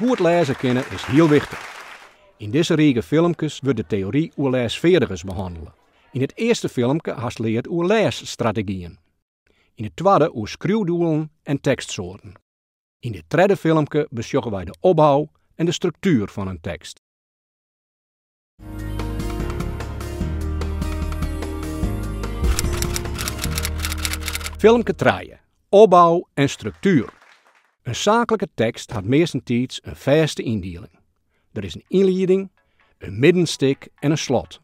Goed lêze kinne is hiel wichtich. Yn dizze rige filmkes wurdt de teory oer lêsfeardigens behannele. Yn it earste filmke hast leard oer lêsstrategyen. Yn it twadde oer skriuwdoelen en tekstsoarten. Yn dit tredde filmke besjogge wy de opbou en de struktuer fan in tekst. Filmke trije, Opbou en struktuer. In saaklike tekst hat meastentiids in fêste yndieling. Der is in ynlieding, in middenstik en in slot.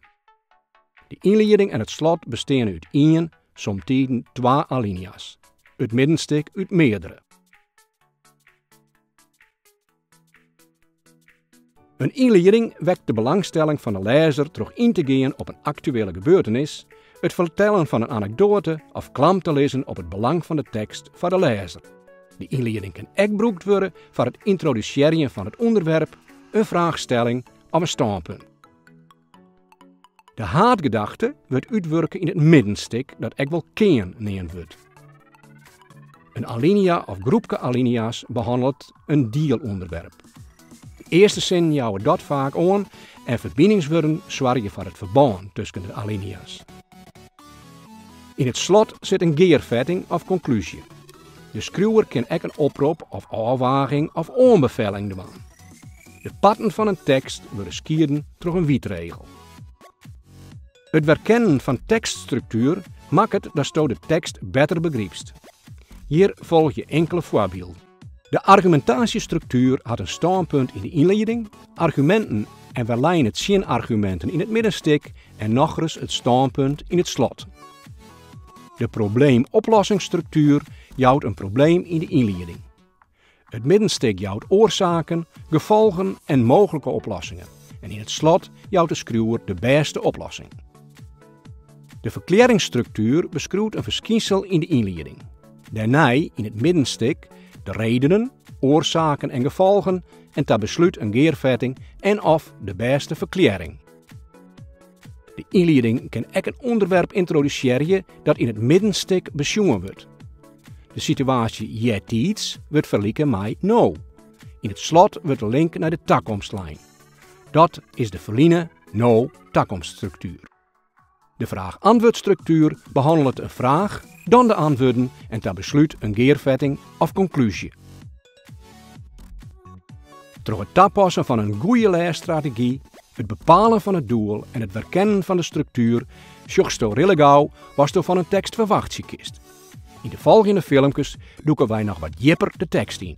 De ynlieding en it slot besteane út ien, somtiden twa alinea's. It middenstik út meardere. In ynlieding wekt de belangstelling fan de lêzer troch yn te gean op in aktuele gebeurtenis, it fertellen fan in anekdoate of klam te lizzen op it belang fan de tekst foar de lêzer. De ynlieding kin ek brûkt wurde foar it yntrodusearjen fan it ûnderwerp, in fraachstelling of in stânpunt. De haadgedachte wurdt útwurke yn it middenstik dat ek wol kearn neamd wurdt. In alinea of groepke alinea's behannelet in dielûnderwerp. De earste sinnen jouwe dat faak oan en ferbiningswurden soargje foar it ferbân tusken de alinea's. Yn it slot sit in gearfetting of konklúzje. De skriuwer kin ek in oprop of ôfwaging of oanbefelling dwaan. De parten fan in tekst wurde skieden troch in wytregel. It werkennen fan tekststruktuer makket datsto de tekst better begrypst. Hjir folgje inkele foarbylden. De argumintaasjestruktuer hat in stânpunt yn de ynlieding, arguminten en werleine tsjinarguminten yn it middenstik en nochris it stânpunt yn it slot. De probleemoplossingsstruktuer jout in probleem yn de ynlieding. It middenstik jout oarsaken, gefolgen en mooglike oplossingen en yn it slot jout de skriuwer de bêste oplossing. De ferklearringsstruktuer beskriuwt in ferskynsel yn de ynlieding. Dêrnei yn it middenstik de redenen, oarsaken en gefolgen en ta beslút in gearfetting en of de bêste ferklearring. De ynlieding kin ek in ûnderwerp yntrodusearje dat yn it middenstik besjoen wurdt. De situaasje eartiids wurdt ferlike mei no. Yn it slot wurdt de link nei de takomst lein. Dat is de ferline, no, takomststruktuer. De fraach-antwurdstruktuer behannelet in fraach, dan de antwurden en ta beslút in gearfetting of konklúzje. Troch it tapassen fan in goede lêsstrategy, it bepalen fan it doel en it werkennen fan de struktuer sjochsto rillegau watsto fan in tekst ferwachtsje kinst. Yn de folgjende filmkes dûke wy noch wat djipper de tekst yn.